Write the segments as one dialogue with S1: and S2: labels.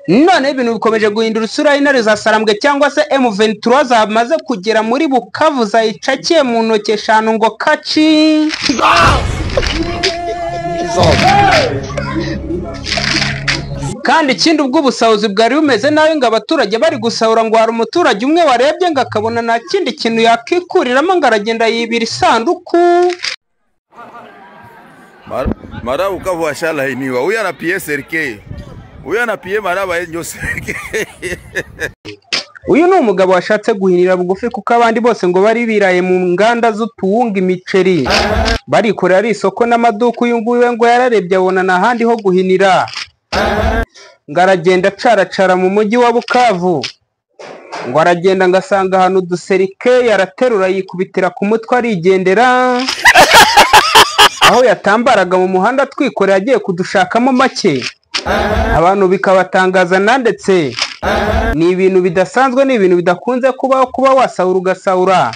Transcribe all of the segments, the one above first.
S1: None ibintu bikomeje guhindura isura y'intare za Sarambwe cyangwa se M23 zamaze kugera muri Bukavu, zayicakiye mu ntoki eshanu ngo kaci. Kandi ikindi, ubwo ubusahuzi bwari bumeze nabi ngo abaturage bari gusahura, ngo hari umuturage umwe warebye ngo akabona nta kindi kintu yakikuriramo, ngo aragenda yibira isanduku.
S2: Mara Bukavu ashalainiwa, huyu anapie serikei, huyu anapie maraba njo serikei.
S1: Uyu ni umugabo washatse guhinira bugufi kuko abandi bose ngo bari biraye mu nganda z'utuwunga imiceri, barikorera ari isoko n'amaduka. Uyu nguyu we ngo yararebye abona nta handi ho guhinira, ngo aragenda acaracara mu mujyi wa Bukavu, ngo aragenda ngo asanga ahantu uduserike, araterura yikubitira ku mutwe arigendera. Aho yatambaraga mu muhanda atwikoreye agiye kudushakamo make, abantu bikabatangaza nandetse ni ibintu bidasanzwe, ni ibintu bidakunze kubaho kuba wasahura ugasahura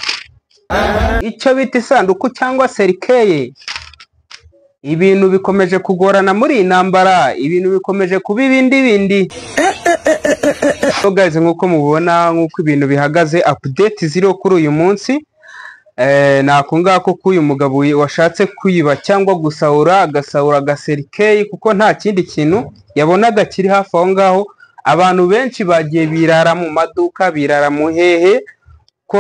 S1: icyo bita isanduku cyangwa serikeye. Ibintu bikomeje kugorana muri iyi ntambara, ibintu bikomeje kuba ibindi bindi. So guys, nk'uko mubibona, nk'uko ibintu bihagaze, update ziriho kuri uyu munsi, ni ako ngako k'uyu mugabo washatse kwiba cyangwa gusahura, agasahura agaserikeyi kuko nta kindi kintu yabonaga kiri hafi aho ngaho. Abantu benshi bagiye birara mu maduka, birara mu hehe, ko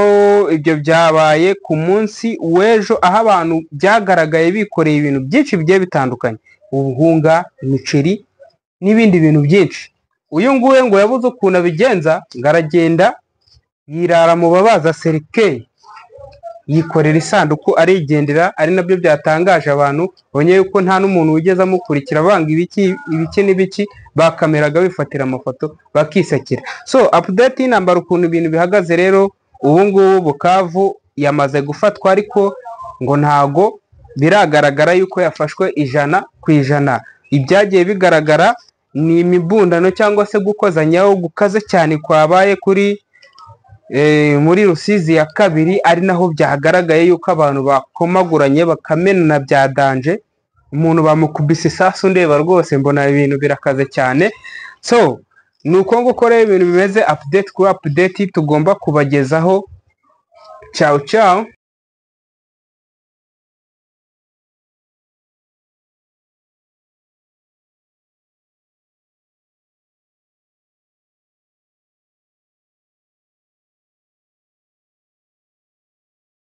S1: ibyo byabaye ku munsi w'ejo, aho abantu byagaragaye bikoreye ibintu byinshi bigiye bitandukanye, ubuhunga, imiceri n'ibindi bintu byinshi. Uyu nguyu ngo yabuze ukuntu abigenza, ngo aragenda yirara mu babaza serikeyi, yikorera isanduku arigendera. Ari nabyo byatangaje abantu, bonye yuko nta n'umuntu wigeze amukurikira, banga ibiki ibiki n'ibiki, bakameraga bifatira amafoto bakisekera. So update y'intambara ukuntu ibintu bihagaze rero, ubu ngubu Bukavu yamaze gufatwa, ariko ngo ntago biragaragara yuko yafashwe 100%. Ibyagiye bigaragara ni imibundano cyangwa se gukozanyaho gukaze cyane kwabaye kuri muri Rusizi ya kabiri, ari naho byagaragaye yuko abantu bakomaguranye bakamenana bya danje, umuntu bamukubise isasu ndeba rwose mbona ibintu birakaze cyane. So ni uko nguko rero ibintu bimeze, update kuri update tugomba kubagezaho. Ciao ciao.